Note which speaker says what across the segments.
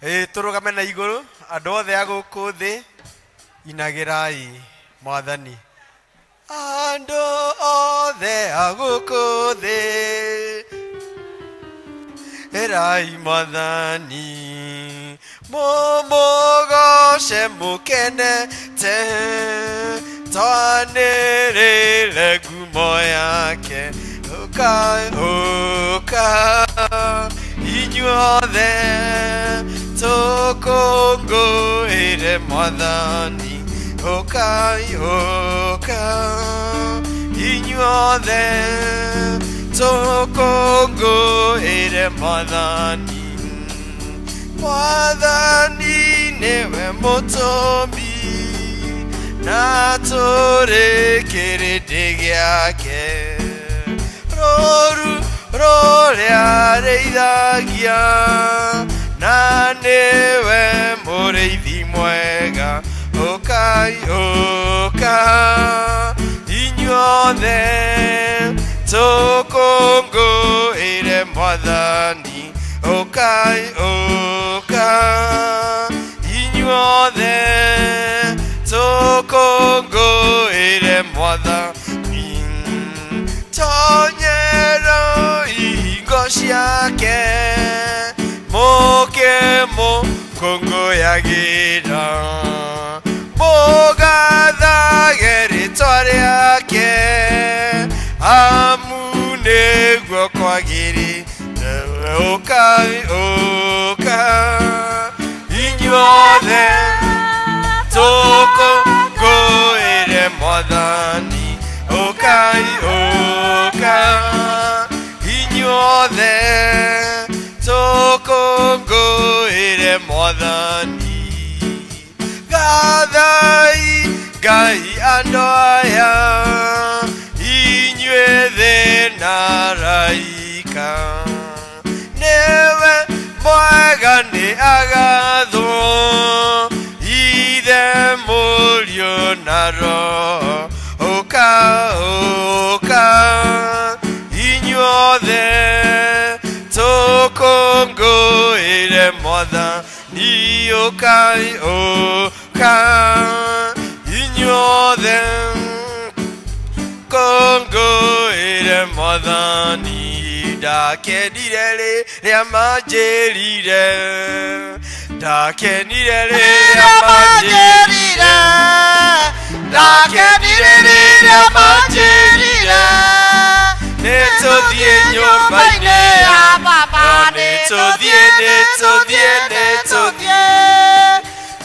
Speaker 1: Ĩĩ tũrũgame na igũrũ andũ othe a gũkũ thĩ inagĩrai mwathani. Andũ othe a gũkũ thĩ ĩrai mwathani mũmũgoce mũkenete twanĩrĩre ngumo yake ũka ũka inyuothe tũkũngũĩre mwathani ũka ũka inyuothe tũkũngũĩre mwathani mwathani nĩwe mũtũmbi na tũrĩ kĩrĩndĩ gĩake rũru rũrĩa rĩithagia na nĩwe mũrĩithi mwega ũkai ũka inyuothe tũkũngũĩre mwathani ũkai ũka inyuothe tũkũngũĩre mwathani tonyero ihingo ciake mũke mũkũngũyagĩra mũgathage rĩtwa rĩake amu nĩguo kwagĩrĩire ũkai ũka inyuothe tũkũngũĩre mwathani ũkai ũka inyuothe tũkũngũĩre mwathani gathai ngai andũ aya inyuĩ thĩ na araika nĩwe mwega nĩ agathwo ithe mũriũ na roho ũka ũka inyuothe tũkũngũĩre mwathani ũkai ũka inyuothe kũngũĩre mwathani ndakenire rĩrĩa manjĩrire ndakenire rĩrĩa manjĩrire ndakenire rĩrĩa manjĩrire nĩtũthiĩ nyũmba-inĩ ya
Speaker 2: baba
Speaker 1: nĩtũthiĩ nĩtũthiĩ nĩtũthiĩ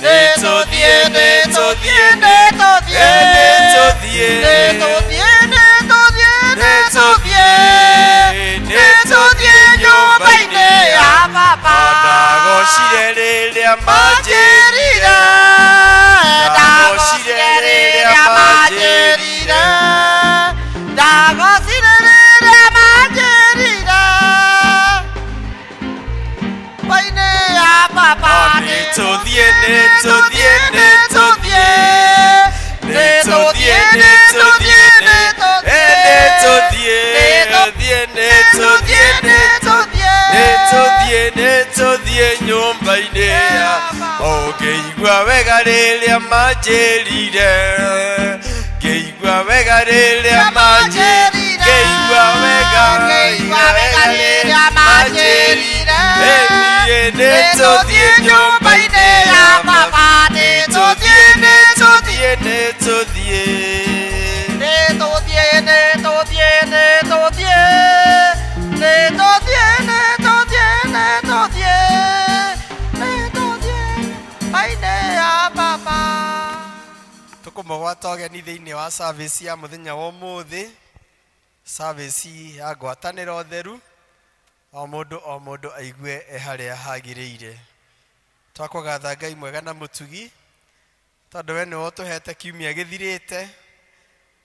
Speaker 1: nĩtũthiĩ nĩtũthiĩ
Speaker 2: nĩtũthiĩ
Speaker 1: nĩtũthiĩ
Speaker 2: nĩtũthiĩ nĩtũthiĩ nĩtũthiĩ
Speaker 1: nĩtũthiĩ
Speaker 2: nyũmba-inĩ ya baba
Speaker 1: ndagocire rĩrĩa manjĩrire
Speaker 2: manjĩrire
Speaker 1: Ndagocire
Speaker 2: ndagocire
Speaker 1: rĩrĩa
Speaker 2: rĩrĩa
Speaker 1: manjĩrire.
Speaker 2: manjĩrire ndagocire rĩrĩa manjĩrire nyũmba-inĩ ya baba
Speaker 1: nĩtũthiĩ nĩtũthiĩ nĩtũthiĩ
Speaker 2: nĩtũthiĩ
Speaker 1: nĩtũthiĩ
Speaker 2: nĩtũthiĩ
Speaker 1: nĩtũthiĩ nĩtũthiĩ nĩtũthiĩ
Speaker 2: nĩtũthiĩ
Speaker 1: nĩtũthiĩ nĩtũthiĩ nyũmba-inĩ ya ũngĩigua wega rĩrĩa manjĩrire ngĩigua wega rĩrĩa manjĩrire ngĩigua wega
Speaker 2: Ngĩigua wega rĩrĩa manjĩrire.
Speaker 1: Ĩniĩ nĩtũthiĩ
Speaker 2: nyũmba-inĩ ya baba nĩtũthiĩ nĩtũthiĩ
Speaker 1: nĩtũthiĩ
Speaker 2: nĩtũthiĩ nĩtũthiĩ nĩtũthiĩ nĩtũthiĩ nĩtũthiĩ nĩtũthiĩ nĩtũthiĩ nyũmba-inĩ ya baba
Speaker 1: tũkũmũgwata ũgeni thĩinĩ wa service ya mũthenya wa ũmũthĩ service ya ngwatanĩro theru o mũndũ o mũndũ aigue e harĩa hagĩrĩire twakũgatha ngai mwega na mũtugi tondũ we nĩwe ũtũhete kiumia gĩthirĩte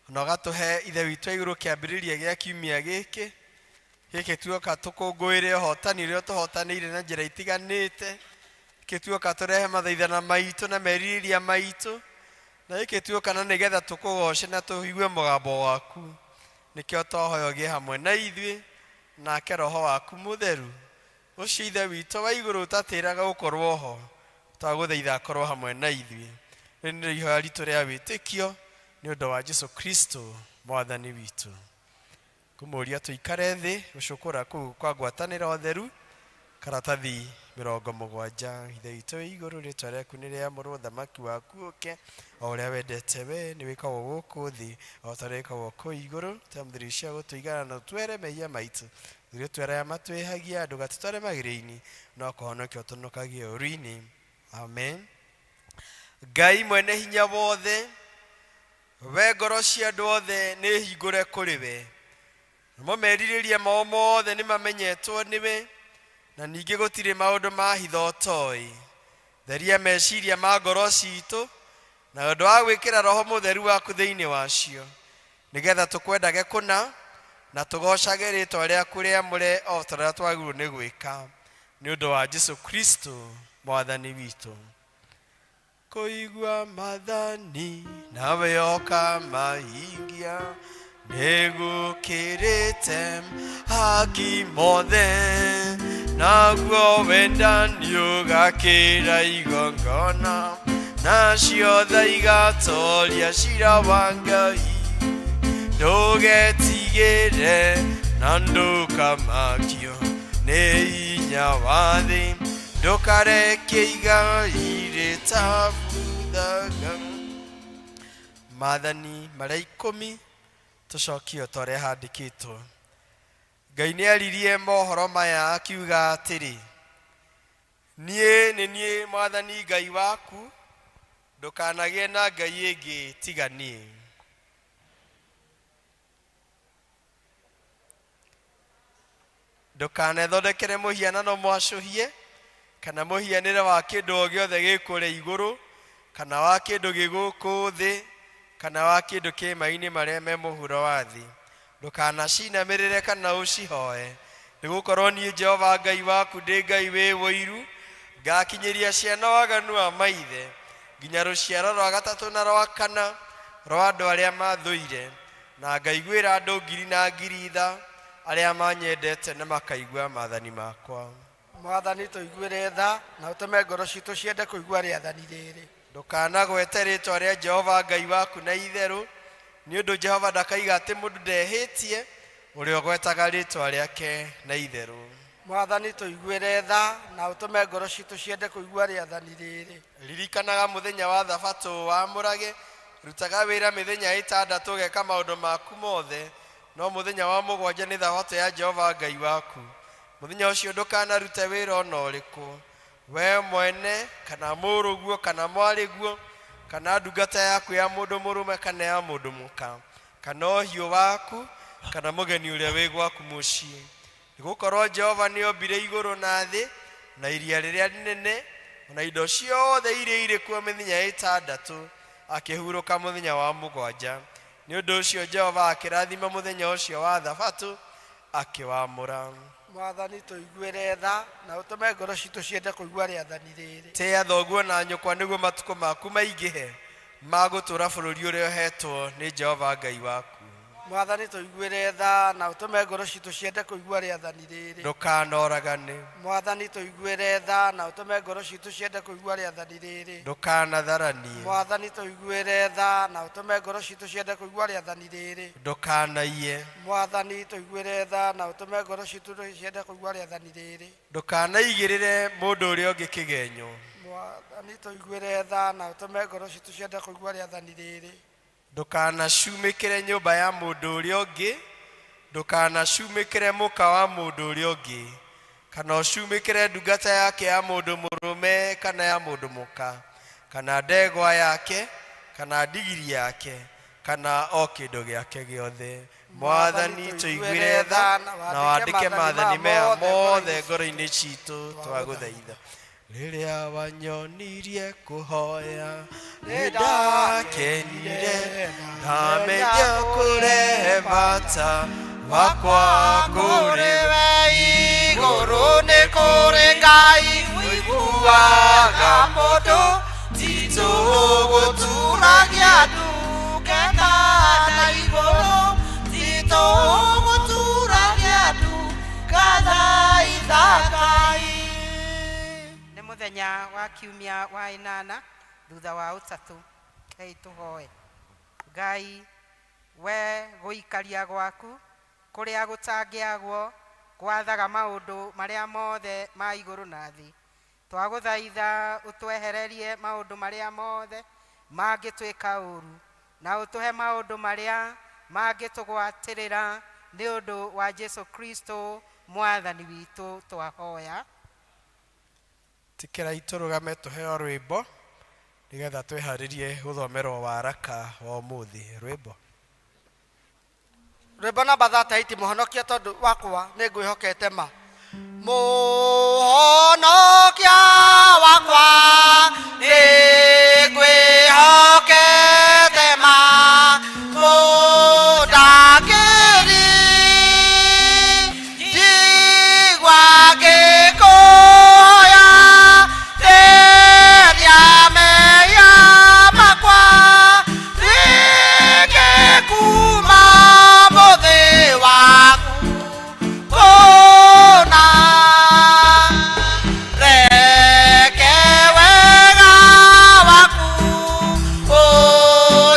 Speaker 1: na ũgatũhe ithe witũ wa igũrũ kĩambĩrĩria gĩa kiumia gĩkĩ gĩkĩ tuoka tũkũngũĩre ũhotani ũrĩa ũtũhotanĩire na njĩra itiganĩte gĩkĩ tuoka tũrehe mathaithana maitũ na merirĩria maitũ na gĩkĩ tuoka na nĩgetha tũkũgoce na tũigue mũgambo waku nĩkĩo twahoya ũgĩe hamwe na ithuĩ nake roho waku mũtheru Ũcio Ithe witũ wa igũrũ ũtatĩraga gũkorwo ho, twagũthaitha akorwo hamwe na ithuĩ. Rĩrĩ nĩrĩo ihoya ritũ rĩa wĩtĩkio nĩ ũndũ wa Jesu Kristo Mwathani witũ. Ngũmũria tũikare thĩ gũcũkũra kũu kwa ngwatanĩro theru, karatathi 70. Ithe witũ wĩ igũrũ, rĩtwa rĩaku nĩ rĩamũrwo, ũthamaki waku ũke, o ũrĩa wendete we nĩ wĩkagwo gũkũ thĩ o ta ũrĩa wĩkagwo kũu igũrũ. Tũhe mũthuri cia gũtũigana na ũtwere mehia maitũ, ithuĩ twĩ arĩa matwĩhagia, ndũgatũtware magerio-inĩ, no kũhonokia ũtũhonokagie ũũru-inĩ. Amen. Ngai mwene hinya wothe, we ngoro cia andũ othe nĩ hingũre kũrĩ we, namo merirĩria mao mothe nĩ mamenyetwo nĩwe, na ningĩ gũtirĩ maũndũ ma hitho ũtoĩ. Theria meciria ma ngoro citũ na ũndũ wa gwĩkĩra Roho Mũtheru waku thĩinĩ wacio, nĩgetha tũkwendage kũna na tũgoocage rĩĩtwa rĩaku rĩamũre o ta ũrĩa twagĩrĩirwo nĩ gwĩka, nĩ ũndũ wa Jesu Kristo Mwathani witũ. Kũigua mathani nawe ũkamahingia nĩgũkĩrĩte haki mothe, naguo wendani ũgakĩra igongona, nacio tha igatoria cira wa Ngai. Ndũgetigĩre na ndũkamakio nĩ hinya wa thĩ, ndũkareke igai rĩtabuthaga. Maathani marĩa ikũmi tũcokie o ta ũrĩa handĩkĩtwo. Ngai nĩ aririe mohoro maya akiuga atĩrĩ, niĩ nĩ niĩ Mwathani Ngai waku, ndũkanagĩe na ngai ĩngĩ tiga niĩ. Ndũkanethondekere mũhianano mwacũhie, kana mũhianĩre wa kĩndũ o gĩothe gĩ kũrĩa igũrũ, kana wa kĩndũ gĩ gũkũ thĩ, kana wa kĩndũ kĩ maĩ-inĩ marĩa me mũhuro wa thĩ. Ndũkanacinamĩrĩre kana ũcihoe, nĩgũkorwo niĩ Jehova Ngai waku ndĩ Ngai wĩ ũiru, ngakinyĩria ciana waganu wa maithe, nginya rũciaro rwa gatatũ na rwa kana rwa andũ arĩa mathũire, na ngaiguĩra andũ ngiri na ngiri tha, arĩa manyendete na makaigua maathani makwa.
Speaker 2: Mwathani tũiguĩre tha na ũtũme ngoro citũ ciende kũigua rĩathani rĩrĩ.
Speaker 1: Ndũkanagwete rĩĩtwa rĩa Jehova Ngai waku na itherũ, nĩ ũndũ Jehova ndakaiga atĩ mũndũ ndehĩtie, ũrĩa ũgwetaga rĩĩtwa rĩake na itherũ.
Speaker 2: Mwathani tũiguĩre tha na ũtũme ngoro citũ ciende kũigua rĩathani rĩrĩ.
Speaker 1: Ririkanaga mũthenya wa Thabatũ wamũrage, rutaga wĩra mĩthenya ĩtandatũ ũgeka maũndũ maku mothe, no mũthenya wa mũgwanja nĩ Thabatũ ya Jehova Ngai waku. Mũthenya ũcio ndũkanarute wĩra o na ũrĩkũ, we mwene, kana mũrũguo, kana mwarĩguo, kana ndungata yaku ya mũndũ mũrũme kana ya mũndũ mũka, kana ũhiũ waku, kana mũgeni ũrĩa wĩ gwaku mũciĩ. Nĩgũkorwo Jehova nĩombire igũrũ na thĩ, na iria rĩrĩa rĩnene, o na indo ciothe iria irĩ kuo mĩthenya ĩtandatũ, akĩhurũka mũthenya wa mũgwanja. Nĩ ũndũ ũcio Jehova akĩrathima mũthenya ũcio wa Thabatũ, akĩwamũra.
Speaker 2: Mwathani tũiguĩre tha na ũtũme ngoro citũ ciende kũigua rĩathani rĩrĩ.
Speaker 1: Tĩa thoguo na nyũkwa nĩguo matukũ maku maingĩhe ma gũtũũra bũrũri ũrĩa ũheetwo nĩ Jehova Ngai waku.
Speaker 2: Mwathani tũiguĩre tha na ũtũme ngoro citũ ciende kũigua rĩathani rĩrĩ.
Speaker 1: Ndũkanoragane.
Speaker 2: Mwathani tũiguĩre tha na ũtũme ngoro citũ ciende kũigua rĩathani rĩrĩ.
Speaker 1: Ndũkanatharanie.
Speaker 2: Mwathani tũiguĩre tha na ũtũme ngoro citũ ciende kũigua rĩathani rĩrĩ.
Speaker 1: Ndũkanaiye.
Speaker 2: Mwathani tũiguĩre tha na ũtũme ngoro citũ ciende kũigua rĩathani rĩrĩ.
Speaker 1: Ndũkanaigĩrĩre mũndũ ũrĩa ũngĩ kĩgenyo.
Speaker 2: Mwathani tũiguĩre tha na ũtũme ngoro citũ ciende kũigua rĩathani rĩrĩ.
Speaker 1: Ndũkanacumĩkĩre nyũmba ya mũndũ ũrĩa ũngĩ, ndũkanacumĩkĩre mũka wa mũndũ ũrĩa ũngĩ, kana ũcumĩkĩre ndungata yake ya mũndũ mũrũme kana ya mũndũ mũka, kana ndegwa yake, kana ndigiri yake, kana o kĩndũ gĩake gĩothe. Mwathani tũiguĩre tha na wandĩke maathani maya mothe ngoro-inĩ citũ, twagũthaitha. Rĩrĩa wanyonirie kũhoya nĩ ndakenire, ndamenya kũrehe bata wakwa kũrĩ
Speaker 2: we. Igũrũ nĩ kũrĩ Ngai ũiguaga mũndũ, ti tũgũturagia ndungata na igũrũ, ti tũgũturagia ndungata ithaka.
Speaker 3: Mũthenya wa kiumia wa ĩnana thutha wa ũtatũ. Rekei tũhoe. Ngai, we gũikaria gwaku kũrĩa gũtangĩagwo gwathaga maũndũ marĩa mothe ma igũrũ na thĩ. Twagũthaitha ũtwehererie maũndũ marĩa mothe mangĩtwĩka ũru na ũtũhe maũndũ marĩa mangĩtũgwatĩrĩra nĩ ũndũ wa Jesu Kristo mwathani witũ twahoya.
Speaker 1: Tĩkĩrai tũrũgame tũheo rwĩmbo nĩgetha twĩharĩrie gũthomerwo waraka wa ũmũthĩ. Rwĩmbo.
Speaker 2: Rwĩmbo namba 38, Mũhonokia tondũ wakwa nĩ ngwĩhokete ma. Mũhonokia wakwa nĩ ngwĩhokete ma, mũndangĩri njigua ngĩkũhoya, theria mehia makwa, nduĩke kuma mũthĩ waku kũna. Reke wega waku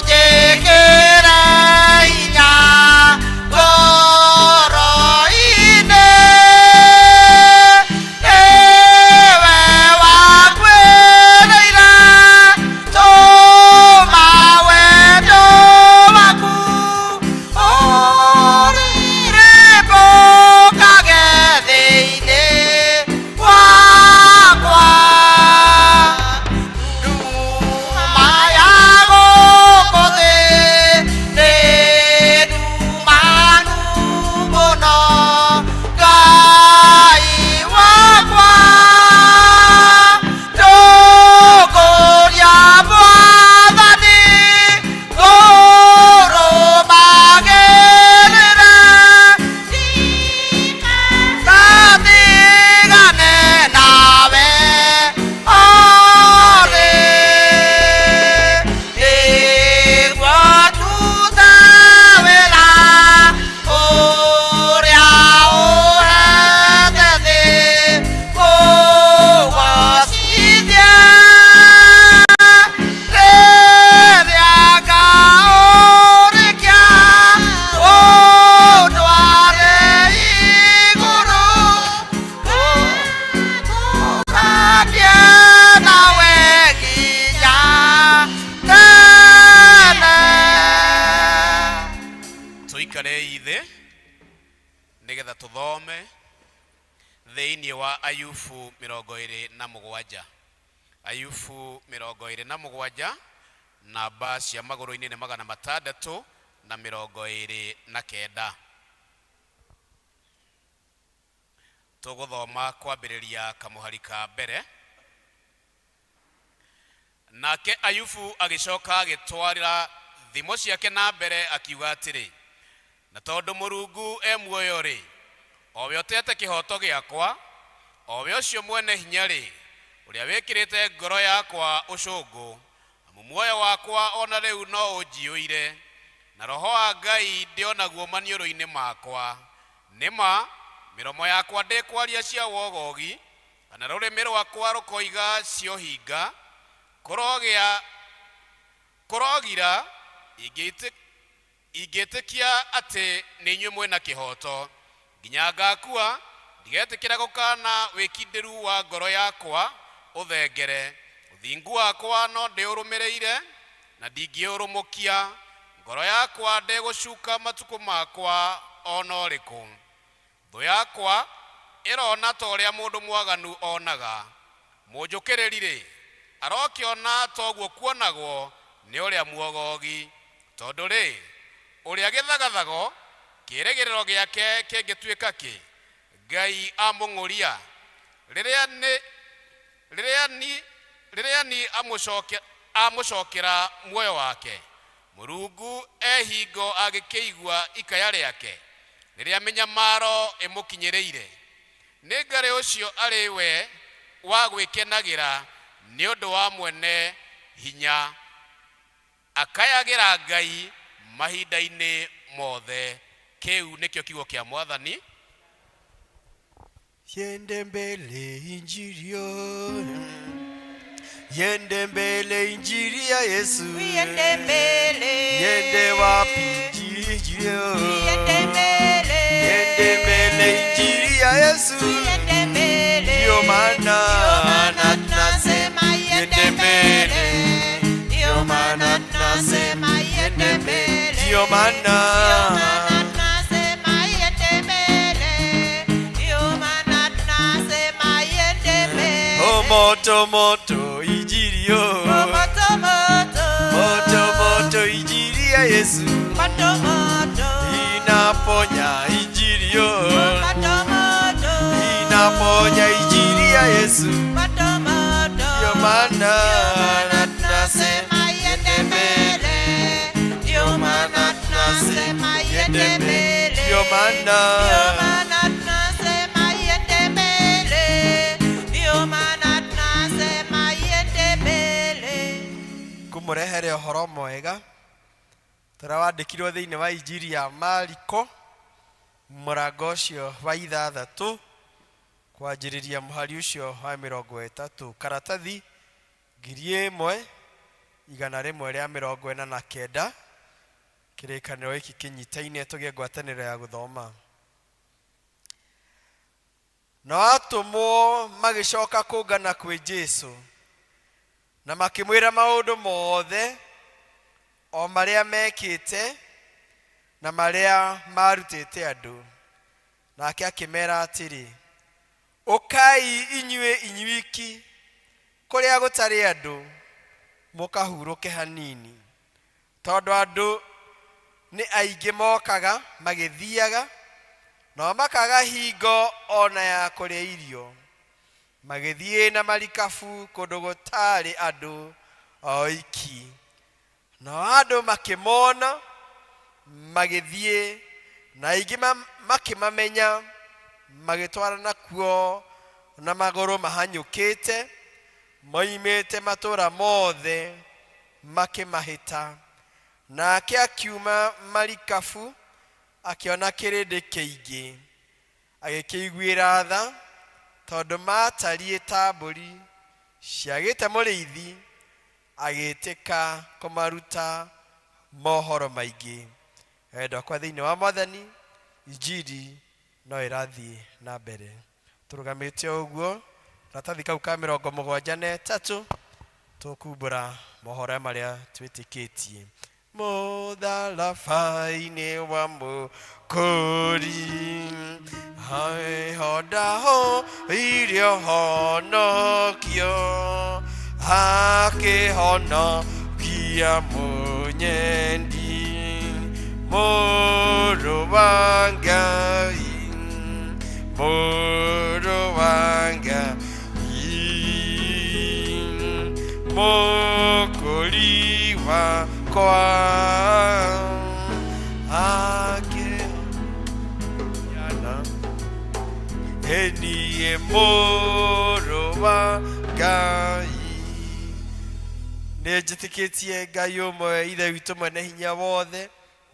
Speaker 2: ũnjĩkĩre hinya ngoro-inĩ, nĩwe wakwĩrĩire, tũma wendo waku ũrĩrĩmbũkage thĩinĩ wakwa. Nduma ya gũkũ thĩ nĩ ndumanu mũno, Ngai wakwa, ndũngũria Mwathani, ngũrũmagĩrĩre, ngatigane nawe orĩ, nĩguo ndute wĩra ũrĩa ũhete thĩ kũgocithie, rĩrĩa ngaũrĩkia ũndware igũrũ, ngũtũũranie nawe nginya tene.
Speaker 4: Tũikarei thĩ nĩgetha tũthome thĩinĩ wa Ayubu 27. Ayubu 27, namba cia magũrũ-inĩ nĩ 629. Tũgũthoma kwambĩrĩria kamũhari ka mbere. Nake Ayubu agĩcoka agĩtwarĩra thimo ciake na mbere, akiuga atĩrĩ: Na tondũ Mũrungu e muoyo-rĩ, o we ũtete kĩhoto gĩakwa, o we ũcio mwene hinya-rĩ, ũrĩa wĩkĩrĩte ngoro yakwa ũcũngũ, amu muoyo wakwa ona rĩu no ũnjiyũire, na roho wa Ngai ndĩonaguo maniũrũ-inĩ makwa. Nĩma mĩromo yakwa ndĩkwaria cia wogogi, kana rũrĩmĩ rwakwa rũkoiga ciohinga. Kũrogĩa kũrogira ingĩtĩkia atĩ nĩ inyuĩ mwĩna kĩhoto. Nginya ngakua ndigetĩkĩra gũkana wĩkindĩru wa ngoro yakwa ũthengere. Ũthingu wakwa no ndĩũrũmĩrĩire na ndingĩũrũmũkia. Ngoro yakwa ndĩgũcuka matukũ makwa ona ũrĩkũ. Thũ yakwa ĩrona ta ũrĩa mũndũ mwaganu onaga. Mũnjũkĩrĩri-rĩ, arokĩona toguo kuonagwo nĩ ũrĩa muogogi. Tondũ rĩ, ũrĩa gĩthagathago kĩĩrĩgĩrĩro gĩake kĩngĩtuĩka kĩ? Ngai amũng'ũria rĩrĩa nĩ rĩrĩa ni rĩrĩa ni amũcokera muoyo wake. Mũrungu ehingo agĩkĩigua ikaya rĩake rĩrĩa mĩnyamaro ĩmũkinyĩrĩire. Nĩ ngarĩ ũcio arĩ we wa gwĩkenagĩra nĩ ũndũ wa mwene hinya, akayagĩra Ngai mahinda-inĩ mothe. Kĩu nĩkĩo kiugo kĩa Mwathani.
Speaker 1: Yende mbele injili yo. Yende mbele injili ya Yesu.
Speaker 3: Iende mbele.
Speaker 1: Yende wapi injili yo.
Speaker 3: Iende mbele.
Speaker 1: Yende mbele injili ya Yesu.
Speaker 3: Iende mbele.
Speaker 1: Ndio maana
Speaker 3: Ndio maana
Speaker 1: tunasema
Speaker 3: tunasema iende mbele. Ndio maana tunasema iende mbele.
Speaker 1: Ndio maana
Speaker 3: Ndio maana tunasema iende mbele. Ndio maana tunasema iende mbele.
Speaker 1: Oh, moto moto injili yo.
Speaker 3: Oh, moto moto.
Speaker 1: Moto moto injili ya Yesu.
Speaker 3: Moto moto.
Speaker 1: Inaponya injili yo.
Speaker 3: Moto moto.
Speaker 1: Inaponya injili ya Yesu.
Speaker 3: Moto moto.
Speaker 1: Ndio maana
Speaker 3: Ndio maana
Speaker 1: tunasema
Speaker 3: tunasema iende mbele. Ndio maana tunasema iende mbele.
Speaker 1: Ndio maana
Speaker 3: Ndio maana tunasema iende mbele. Ndio maana tunasema iende mbele.
Speaker 1: Kũmũrehere ũhoro mwega tũrĩa wandĩkirwo thĩinĩ wa injiri ya Mariko mũrango ũcio wa ithathatũ kwanjĩrĩria mũhari ũcio wa mĩrongo ĩtatũ, karatathi 1149. Kĩrĩkanĩro gĩkĩ kĩnyitaine tũgĩe ngwatanĩro ya gũthoma. Nao atũmwo magĩcoka kũngana kwĩ Jesũ na makĩmwĩra maũndũ mothe o marĩa mekĩte na marĩa marutĩte andũ. Nake akĩmera atĩrĩ, ũkai inyuĩ inyuiki kũrĩa gũtarĩ andũ mũkahurũke hanini, tondũ andũ nĩ aingĩ mokaga magĩthiaga, nao makaga hingo ona ya kũrĩa irio. Magĩthiĩ na marikabu kũndũ gũtarĩ andũ oiki. Nao andũ makĩmona magĩthiĩ, na aingĩ makĩmamenya, magĩtwarana kuo na magũrũ mahanyũkĩte moimĩte matũũra mothe makĩmahĩta. Nake akiuma marikabu akĩona kĩrĩndĩ kĩingĩ, agĩkĩiguĩra tha, tondũ maatariĩ ta mbũri ciagĩte mũrĩithi, agĩtĩka kũmaruta mohoro maingĩ. Endwa akwa thĩinĩ wa Mwathani, injiri no ĩrathiĩ na mbere. Tũrũgamĩte o ũguo karatathi kau ka 73, tũkumbũra mohoro marĩa twĩtĩkĩtie. Mũtharaba-inĩ wa Mũkũri haiho ndahoire ũhonokio, akĩhonokia mũnyendi, mũrũ wa Ngai, mũrũ wa Ngai, mũkũri wakwa akĩhonokia niĩ mũrũ wa Ngai. Nĩ njĩtĩkĩtie Ngai ũmwe, Ithe witũ mwene hinya wothe,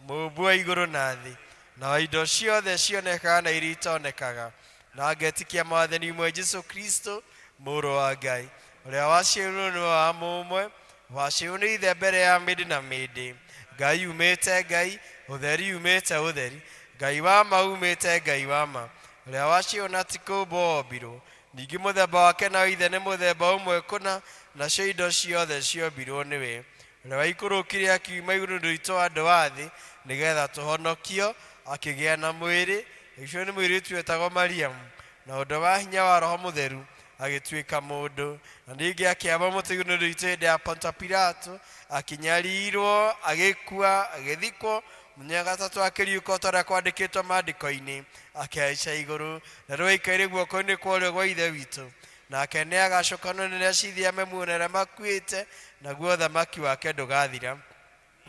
Speaker 1: mũũmbi wa igũrũ na thĩ, na wa indo ciothe cionekaga na iria itonekaga, na ngetĩkia Mwathani ũmwe Jesũ Kristo, mũrũ wa Ngai, ũrĩa waciarirwo nĩ wa mũmwe, waciarirwo nĩ Ithe mbere ya mĩndĩ na mĩndĩ, Ngai umĩte Ngai, ũtheri umĩte ũtheri, Ngai wa ma umĩte Ngai wa ma, ũrĩa waciarirwo na ti kũũmbwo ombirwo, ningĩ mũthemba wake na wa Ithe nĩ mũthemba ũmwe kũna, nacio indo ciothe ciombirwo nĩwe, ũrĩa waikũrũkire akiuma igũrũ nĩ ũndũ witũ andũ a thĩ, nĩgetha tũhonokio, akĩgĩa na mwĩrĩ, agĩciarwo nĩ mũirĩtu wetagwo Mariamu, na ũndũ wa hinya wa Roho Mũtheru agĩtuĩka mũndũ, na ningĩ akĩamba mũtĩ igũrũ nĩ ũndũ witũ hĩndĩ ya Ponto Pilato, akĩnyarirwo, agĩkua, agĩthikwo, mũthenya wa gatatũ akĩriũka o ta ũrĩa kwandĩkĩtwo maandĩko-inĩ, akĩhaica igũrũ, na rĩu aikaire guoko-inĩ kwa ũrĩo gwa Ithe witũ. Nake nĩ agacoka no nĩ acithia muoyo na arĩa makuĩte, naguo ũthamaki wake ndũgathira.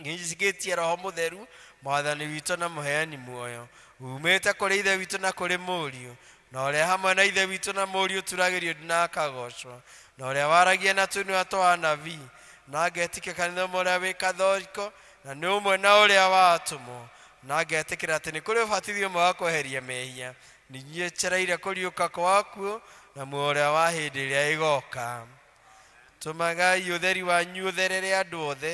Speaker 1: Nĩnjĩtĩkĩtie Roho Mũtheru, Mwathani witũ na mũheani muoyo, umĩte kũrĩ Ithe witũ na kũrĩ Mũriũ, na ũrĩa hamwe na Ithe witũ na Mũriũ ũturagĩrio na akagocwo, na ũrĩa waragia na tũnua twa anabii, na ngetĩkia kanitha ũmwe ũrĩa wĩ kathoriko, na nĩ ũmwe na ũrĩa wa atũmwo, na ngetĩkĩra atĩ nĩ kũrĩ ũbatithio ũmwe wa kweheria mehia, Ningĩ njereire kũriũka kwa akuũ na muoyo ũrĩa wa hĩndĩ ĩrĩa ĩgoka. Tũmagai ũtheri wanyu ũtherere andũ othe,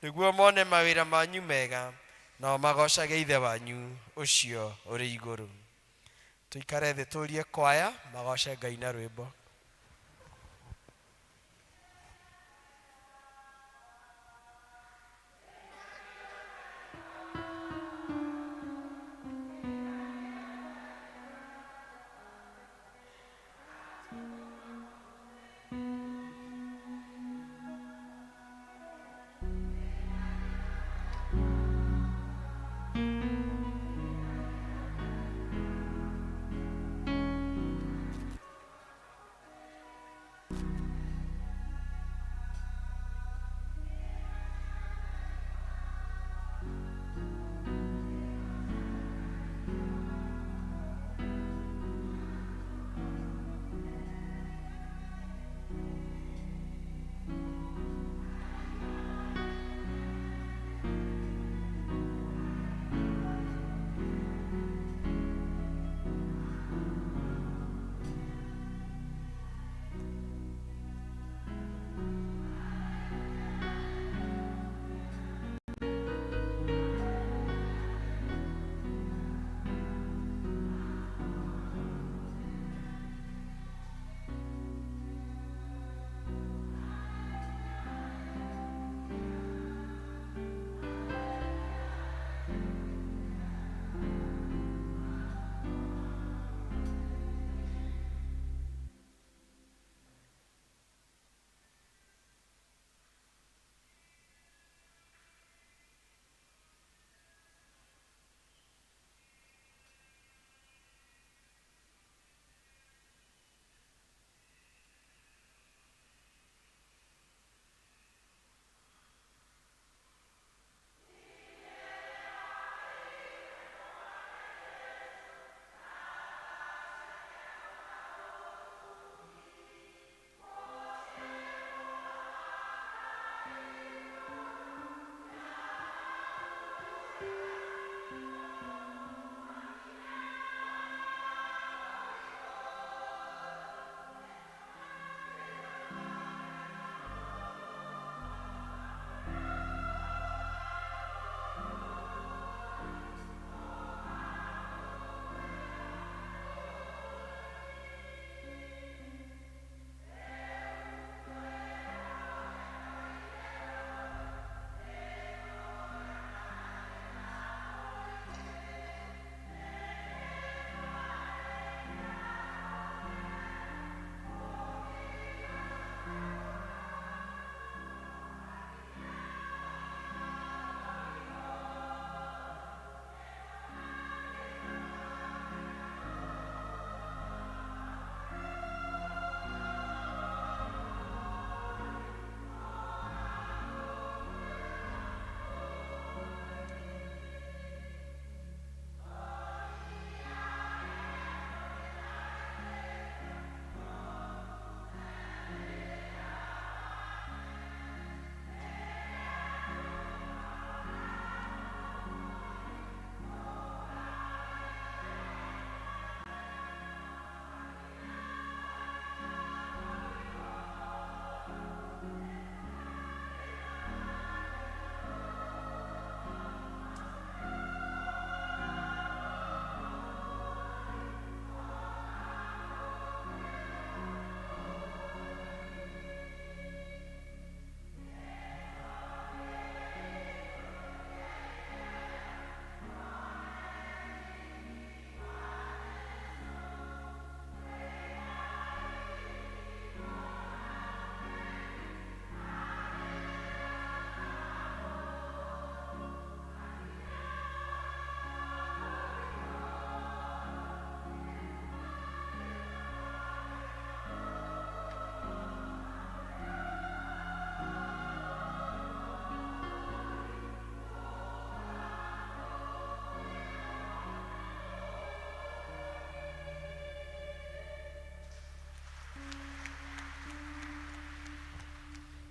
Speaker 1: nĩguo mone mawĩra manyu mega, nao magocage Ithe wanyu ũcio ũrĩ igũrũ. Tũikare thĩ tũrie kwaya magoce Ngai na rwĩmbo.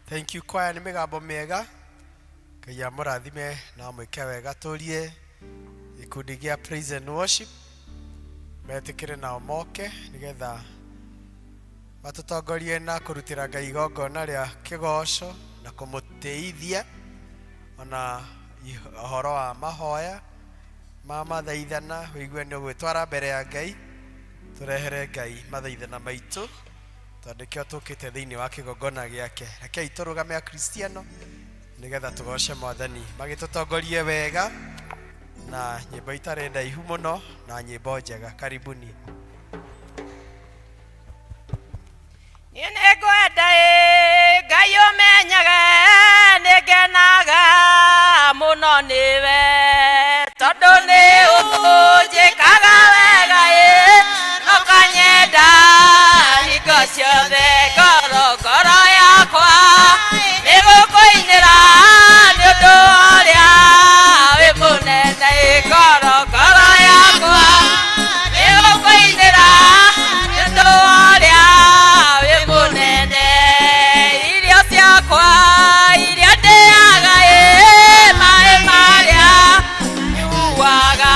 Speaker 1: Thank you kwaya nĩ mĩgambo mĩega. Ngai amũrathime na amwĩke wega. Tũrie gĩkundi gĩa praise and worship Metĩkĩre nao moke nĩgetha matũtongorie na kũrutĩra Ngai igongona rĩa kĩgoco na kũmũtĩithia, ona ũhoro wa mahoya ma mathaithana. Wĩigue nĩ ũgwĩtwara mbere ya Ngai, tũrehere Ngai mathaithana maitũ, tondũ nĩkĩo tũkĩte thĩinĩ wa kĩgongona gĩake. Rekei tũrũgame Akristiano nĩgetha tũgoce Mwathani, magĩtũtongorie wega na nyĩmbo itarĩ ndaihu mũno na nyĩmbo njega. Karibuni.
Speaker 5: Niĩ nĩngwenda ĩ Ngai ũmenyage nĩngenaga mũno nĩwe, tondũ nĩ ũnjĩkaga wega ĩ na ũkanyenda hingo ciothe. Ngoro ngoro yakwa nĩgũkũinĩra nĩ ũndũ ũrĩa wĩ mũnene ĩ. Ngoro ngoro yakwa nĩgũkũinĩra nĩ ũndũ ũrĩa wĩ mũnene. Irio ciakwa iria ndĩaga ĩ, maĩ marĩa nyuaga.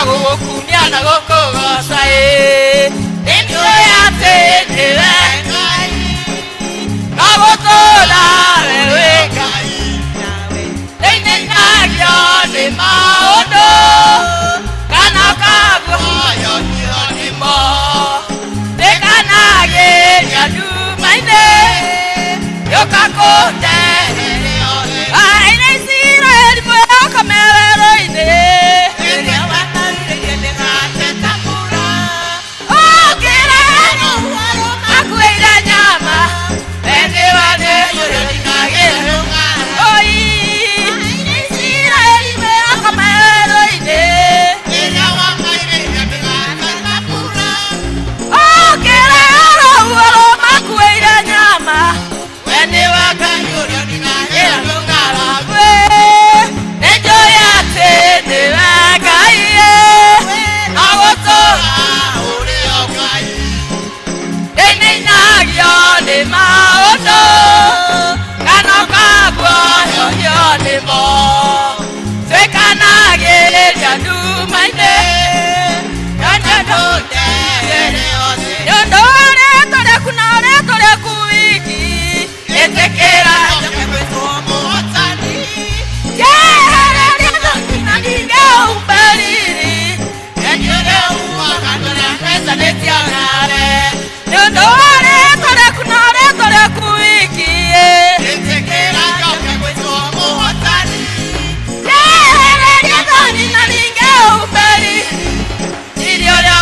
Speaker 5: Gũgũkumia na gũkũgoca ĩ nĩnjũĩ atĩ nĩwe Ngai no gũtũũra we wĩ Ngai nĩinĩinagio nĩ maũndũ kana kaguoyohio nĩmo ndĩkanagĩria nduma-inĩ yũka kũndehere aina Isiraeli mwĩhoka me werũ-inĩ ũkĩra akuĩire nyama oi Isiraeli mwĩhoka me werũ-inĩ ũkĩra ũrauo makuĩire nyama we nĩwe Ngai ũrĩa ũninagĩra rũng'aragu nĩnjũĩ atĩ nĩwe Ngai no gũtũũra ũrĩ o Ngai ndĩninagio nĩ maũndũ kana ũkaguoyohio nĩmo twĩkanagĩrĩria nduma-inĩ nĩ ũndũ wa rĩtwa rĩaku na rĩtwa rĩaku wiki ĩtĩkĩra njehereria thoni na ningĩ ũmbe riri nĩ ũndũ wa rĩtwa rĩaku na rĩtwa rĩaku wiki njehereria thoni na ningĩ ũmbe riri irio rĩa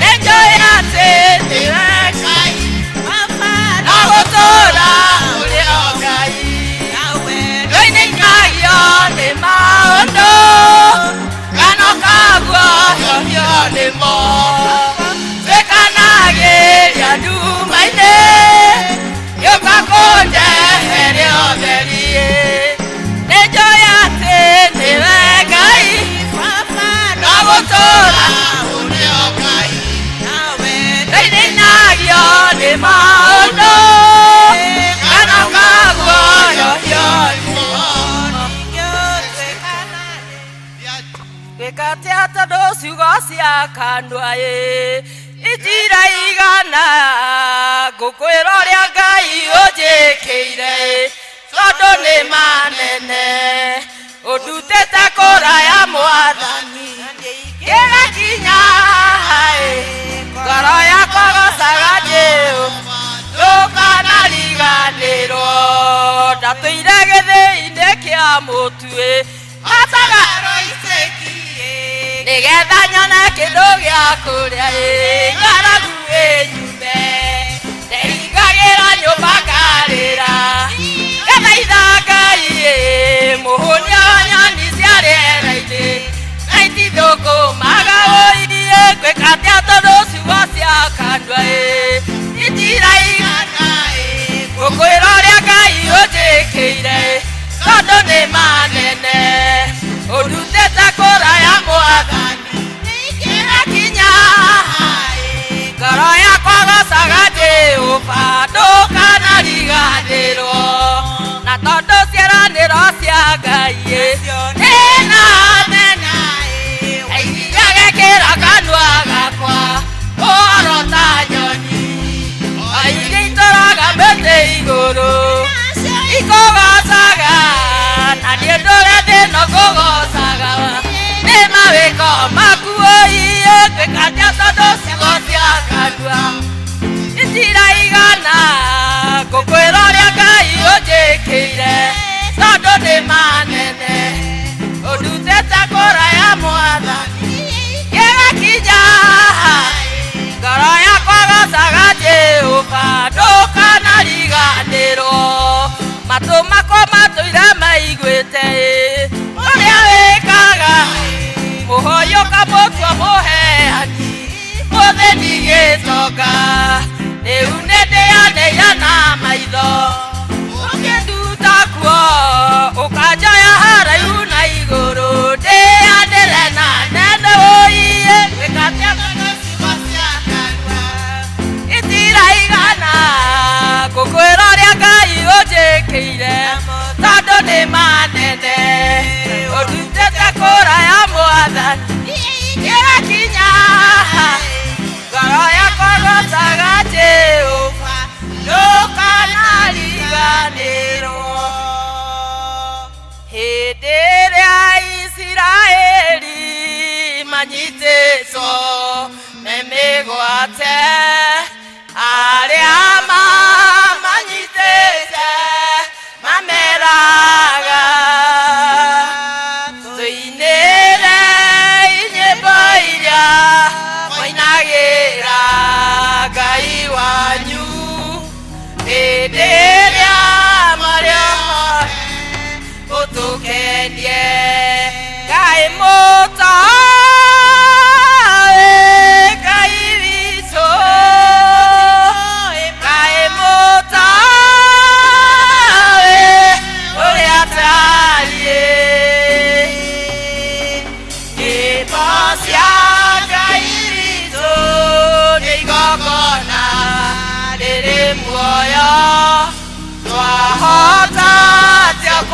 Speaker 5: nĩnjũĩ atĩ nĩwe Ngai no gũtũũra ũrĩ o Ngai ndũinĩinagio nĩ maũndũ kana ũkaguoyohio nĩmo twĩkanagĩria nduma-inĩ yũka kũnjeheria ũtheri nĩnjũĩ atĩ nĩwe Ngai no gũtũũra ũrĩ o Ngai ndũinĩinagio nĩ maũndũ kana ũkaguoyohio nĩmo gwĩka atĩa tondũ ciugo cia kanua ĩ itiraigana ngũkwĩra ũrĩa Ngai ũnjĩkĩire tondũ nĩ manene ũndutĩte kũraya mwathani gĩgakinya haĩ ngoro yakwa gocaga Jehova ndũkanariganĩrwo ndatũire gĩthĩi-inĩ kĩa mũtuĩ hataga nĩgetha nyone kĩndũ gĩa kũrĩa ĩ ng'aragu ĩnyume ndehingagĩra nyũmba ngarĩra ngathaitha Ngai ĩ mũhũnia wa nyoni cia rĩera-inĩ na itithũkũmaga ũirie ngwĩka atĩa tondũ ciugo cia kanua ĩ itiraigana ĩ ngũkwĩra ũrĩa Ngai ũnjĩkĩire tondũ nĩ manene ũndutĩte kũraya mwathani gĩgakinya ngoro yakwa gocaga Jehova ndũkanariganĩrwo na tondũ ciĩranĩro cia Ngai nĩ na mena aigire kanua gakwa ũhoro ta nyoni aingĩ itũraga mĩtĩ igũrũ ikũgocaga na niĩ ndũre thĩno ngũgocaga nĩ mawĩko maku ũiye ngwĩka atĩa tondũ ciugo cia kanua itiraigana ngũkwĩra ũrĩa Ngai ũnjĩkĩire tondũ nĩ manene ũndutĩte kũraya mwathani gĩgakinya ngoro yakwa gocaga Jehova ndũkanariganĩrwo matũ makwa matũire maiguĩte ũrĩa wĩkaga mũhoyo kamũtua mũheani mũthĩni gĩtonga rĩu nĩndĩanĩire na maitho ũkĩnduta kuo ũkanjoya haraihu na igũrũ ndĩanĩre na nene ũiye gwĩka atĩa itiraigana ngũkwĩra ũrĩa Ngai ũnjĩkĩire tondũ nĩ manene.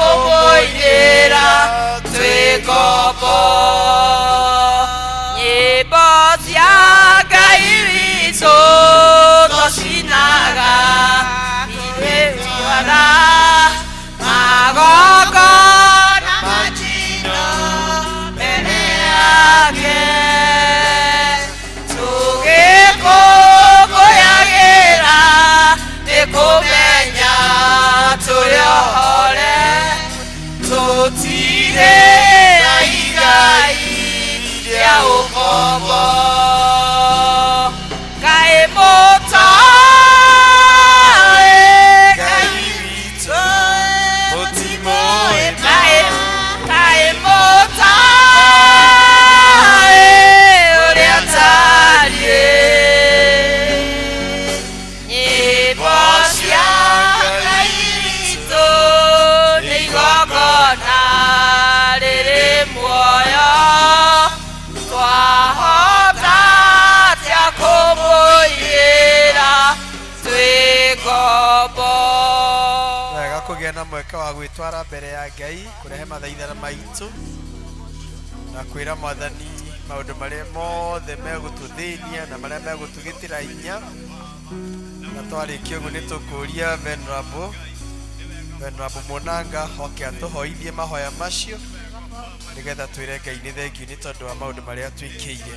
Speaker 5: Kũmũinĩra twĩ ngombo. Nyĩmbo cia Ngai witũ tũcinaga ithuĩ magongona majino mbere yake, tũgĩkũngũyagĩra nĩ kũmenya tũrĩ ohore, tũtirĩ na igai rĩa ũkombo. Kaĩ mũtoĩ Ngai witũ?
Speaker 1: Mũtimũĩ.
Speaker 5: Kaĩ mũtoĩ ũrĩa tariĩ? Nyĩmbo cia Ngai witũ nĩ igongona rĩrĩ muoyo, twahota atĩa kũmũiyĩra twĩ ngombo?
Speaker 1: Wega kũgĩa na mweke wa gwĩtwara mbere ya Ngai, kũrehe mathaithana maitũ na kwĩra Mwathani maũndũ marĩa mothe megũtũthĩnia na marĩa megũtũgĩtĩra hinya. Na twarĩkia ũguo, nĩ tũkũria Venerable Mũnanga oke atũhoithie mahoya macio, nĩgetha twĩre Ngai nĩ thengiũ nĩ tondũ wa maũndũ marĩa twĩkĩire.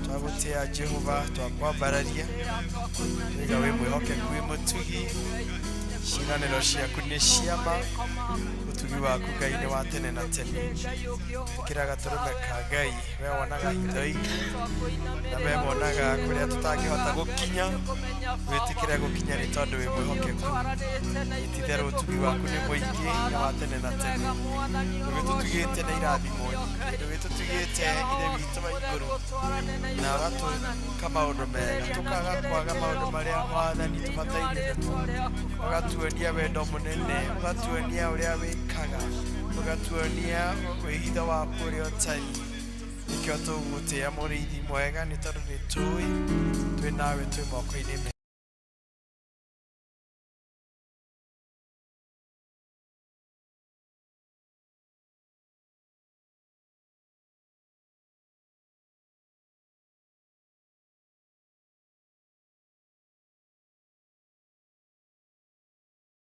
Speaker 1: Twagũtĩa Jehova, twakwambararia, tũiga wĩ mwĩhokeku, wĩ mũtugi, ciĩranĩro ciaku nĩ ciama, ũtugi waku Ngai nĩ wa tene na tene. Ĩkĩra gatũrũme ka Ngai, we wonaga hitho-inĩ na we wonaga kũrĩa tũtangĩhota gũkinya, wĩtĩkĩre gũkinya nĩ tondũ wĩ mwĩhokeku. Ititherũ ũtugi waku nĩ mũingĩ na wa tene na tene. Ndũgĩtũtugĩte na irathimo nyingĩ, ndũgĩtũtugĩte, Ithe witũ wa igũrũ, na ũgatwĩka maũndũ mega, tũkaga kwaga maũndũ marĩa Mwathani tũbataire nĩmo. Ũgatuonia wendo mũnene, ũgatuonia ũrĩa wĩkaga, ũgatuonia wĩhitho waku ũrĩa ũtariĩ. Nĩkĩo tũgũgũtĩĩa, mũrĩithi mwega, nĩ tondũ nĩ tũĩ twĩ nawe, twĩ moko-inĩ mega.